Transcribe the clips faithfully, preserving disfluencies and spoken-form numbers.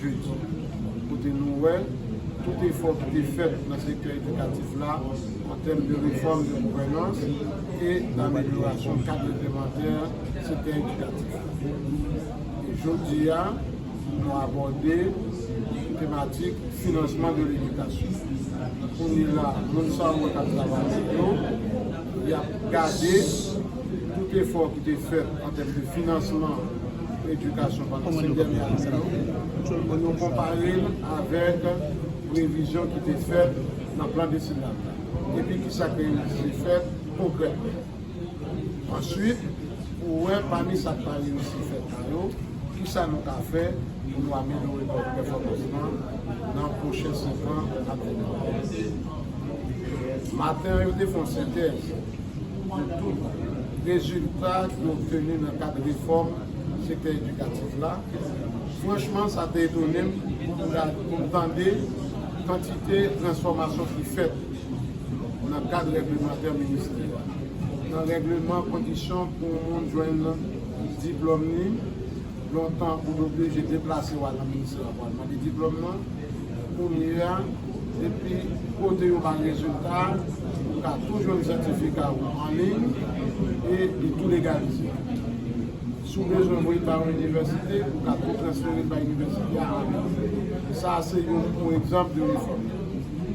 Kote nou wè tout efò ki te fèt nan sektè edikatif la an tèm de refòm de gouvènans e d'amelyorasyon kad règlemantè sektè edikatif. E jodi a, nou abòde tematik finansman de ledikasyon. Kounye la, moun sa ou wè k ap travay sou yo, y ap gade tout efò ki te fèt an tèm de finansman edikasyon pandan senk dènye ane yo. Pou nou konpare l avèk previzyon ki te fèt nan plan desenal la. Epi kisa ki reyisi fèt konkrètman. Answit, pou wè pami sa k pa reyisi fèt la yo, kisa nou ka fè pou nou amelyore pèfòmans lan nan pwochen senk an k ap vini. Maten an, yo te fè yon sentèz de tout rezilta ki obteni nan kad refòm sektè edikatif la. Franchman, sa te etone m pou m gad, pou m tande kantite transfòmasyon ki fèt nan kad règlemantè ministè a. Nan règleman kondisyon pou yon moun jwenn diplòm li, lontan ou te oblije deplase w al nan ministè a pou al mande diplòm nan. Kounye a, depi kote yo bay rezilta, ou ka tou jwenn sètifika ou an liy e li tou legalize. Si w bezwen voye l ba yon inivèsite, ou ka tou transfere l bay inivèsite a an liy. Sa a se yon, yon egzanp de refòm.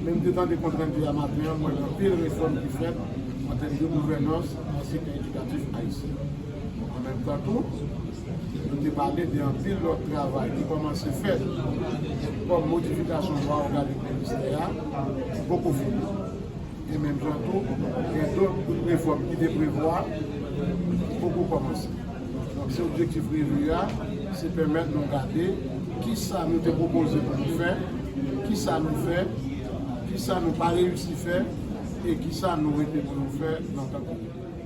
Men m te tande kont randi a maten an, m wè gen anpil refòm ki fèt an tèm de gouvènans nan sektè edikatif ayisyen. An menm tan tou, nou te pale de anpil lòt travay ki kòmanse fèt kòm modifikasyon lwa òganik ministè a ki poko fini. E menm jan tou, gen dòt refòm ki te prevwa ki poko kòmanse. Donk, se objektif revi a, se pèmèt nou gade kisa nou te pwopoze pou nou fè, kisa nou fè, kisa nou pa reyisi fè, e kisa nou rete pou nou fè nan tan ki vini.